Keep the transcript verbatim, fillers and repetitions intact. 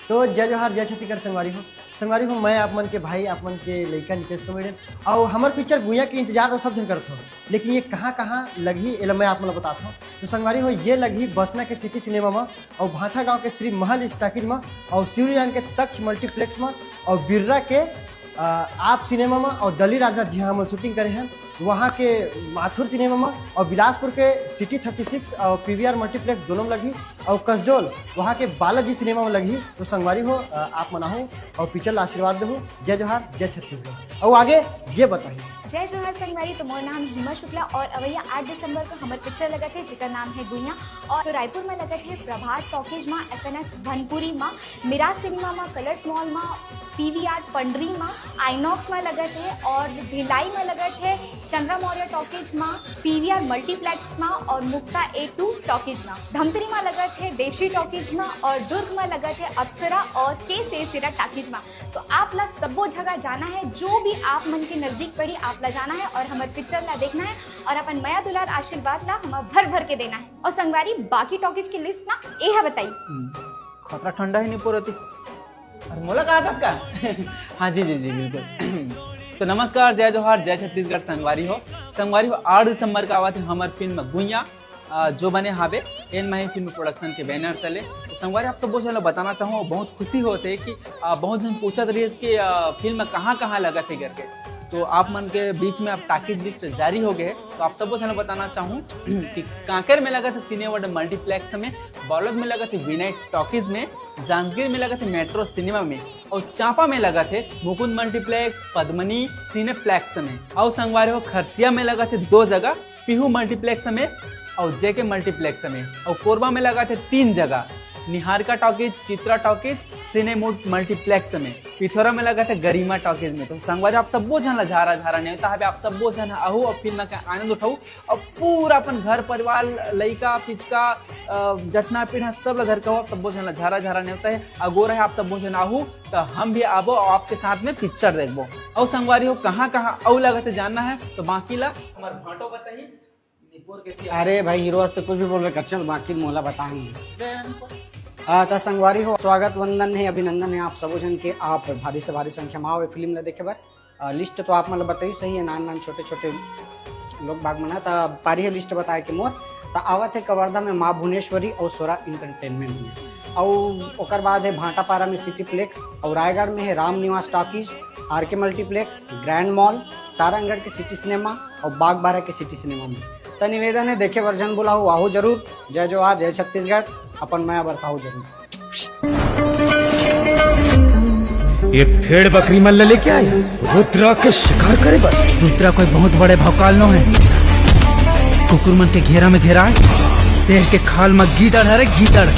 तो जय जोहार, जय छत्तीसगढ़ संगवारी हो। संगवारी हो, मैं आप मन के भाई, आप मन के लइका नितेश कॉमेडियन। अउ हमर पिक्चर गुइयां के इंतजार तो सब झन करत हो, लेकिन ये कहाँ कहाँ लगही, एला मैं आप मन ल बतात हूँ। तो संगवारी हो, ये लगही बसना के सिटी सिनेमा म, अउ भांठा गांव के श्री महल स्टॉकीज म, अउ शिवरीनारायण के तक्ष मल्टीप्लेक्स म, अउ बिर्रा के अ, आप सिनेमा म, अउ डली राजनाथ जी हमन शूटिंग करे हन, वहाँ के माथुर सिनेमा म, अउ बिलासपुर के सिटी थर्टी सिक्स अउ पीवीआर मल्टीप्लेक्स दोनों म लगही, अउ कसडोल वहाँ के बालाजी सिनेमा म लगही। तो संगवारी हो, अ, आप मन आहू अउ पिक्चर ला आशीर्वाद देहू। जय जोहार, जय छत्तीसगढ़। अउ आगे ये बताही। जय जोहार संगवारी, तो मोर नाम हिमा शुक्ला और अवैया आठ दिसंबर को हमर पिक्चर लगत है, जेकर नाम है गुइयां। और तो रायपुर में लगत है प्रभात टॉकीज मा, एसएनएस धनपुरी मा, मिराज सिनेमा मा, कलर्स मॉल मा, पीवीआर पंडरी मा, आइनॉक्स मा लगत है और भिलाई मा लगत है चंद्रा मौर्य टॉकीज मा, पीवीआर मल्टीप्लेक्स मा और मुक्ता ए टू टॉकीज मा। धमतरी मा लगत है देशी टॉकीज मा और दुर्ग मा लगत है अप्सरा और के सेरसिरा टॉकीज मा। तो आप ला सब्बो जगह जाना है, जो भी आप मन के नजदीक पड़ी, आप ला जाना है और हमर पिक्चर ला देखना है और अपन मया दुलार आशीर्वाद ला हमर भर भर के देना है। और संगवारी, बाकी टॉकीज की लिस्ट ना एहा बताई। हम्म, खतरा ठंडा ही नहीं पोरती। अरे मोला कहा था का? हाँ जी, जी, जी, बिल्कुल। तो नमस्कार, जय जोहार, जय छत्तीसगढ़ संगवारी हो। संगवारी हो, आठ दिसंबर का आवत है हमर फिल्म गुइयां, अ, जो बने हावे एन माही फिल्म प्रोडक्शन के बैनर तले। तो संगवारी, आप सबो झन ल बताना चाहूँ, बहुत खुशी होते कि, अ, बहुत झन पूछत रहिस कि, अ, फिल्म कहाँ कहाँ लगत है करके। तो आप मन के बीच में अब टॉकीज लिस्ट जारी हो गए, तो आप सबो झन ल बताना चाहूँ कि कांकेर में लगत है सिनेवर्ल्ड मल्टीप्लेक्स में, बालोद में लगत है विनय टॉकीज में, जांजगीर में लगत है मेट्रो सिनेमा में, और चांपा में लगत है मुकुंद मल्टीप्लेक्स, पद्मनी सिनेप्लेक्स में, और संगवारी हो, खरसिया में लगत है दो जगह, पीहू मल्टीप्लेक्स में और जेके मल्टीप्लेक्स में, और कोरबा में लगत है तीन जगह, Niharika talkies, Chitra talkies, Cinemood multiplex में, पिथौरा में लगत है गरिमा टॉकीज में। तो संगवारी, आप सबो झन ला झारा झारा नेवता हवे, आप सबो झन आहू और फिल्म का आनंद उठाऊ। अब पूरा अपन घर परिवार, लइका पिचका, अ, जटना पीढ़ा सब ला धर के हो, आप सब्बो झन ला झारा झारा नेवता है। अगोरा है आप सब्बो झन आहू, तो हम भी आबो और आपके साथ में पिक्चर देखबो। और संगवारी हो, कहाँ कहाँ अउ लगत है जानना है, तो बाकी ला हमर भांटो बताही। निपोर के थी। अरे भाई, हीरो वास्ते कुछ भी बोल रहे, चल बाकी मोला बताएंगे। आ, तो संगवारी हो, स्वागत वंदन है, अभिनंदन है आप सबो झन के। आप भारी से भारी संख्या में आओ फिल्म ला देखे बर। अ, लिस्ट तो आप मन ल बताई सही है, नान नान छोटे छोटे लोग बाग मन ह। त पारी है लिस्ट बताए के मोर, त आवत है कवर्धा में माँ भुवनेश्वरी और स्वरा एंटरटेनमेंट में, और ओकर बाद है भाटापारा में सिटीप्लेक्स, और रायगढ़ में है Ram Niwas talkies, RK multiplex, grand mall, Sarangarh के सिटी सिनेमा और बागबारा के सिटी सिनेमा में। त निवेदन है, देखे बर झन भुलाहू, आहू जरूर। जय जोहार, जय छत्तीसगढ़, अपन मया बरसाहू जरूर। ये भेड़ बकरी मन ल लेके आए रुद्रा के शिकार करे बर। रुद्रा कोई बहुत बड़े भौकाल नो है। कुकुर मन के घेरा में घेराए, शेर के खाल में गीदड़, हरे गीदड़।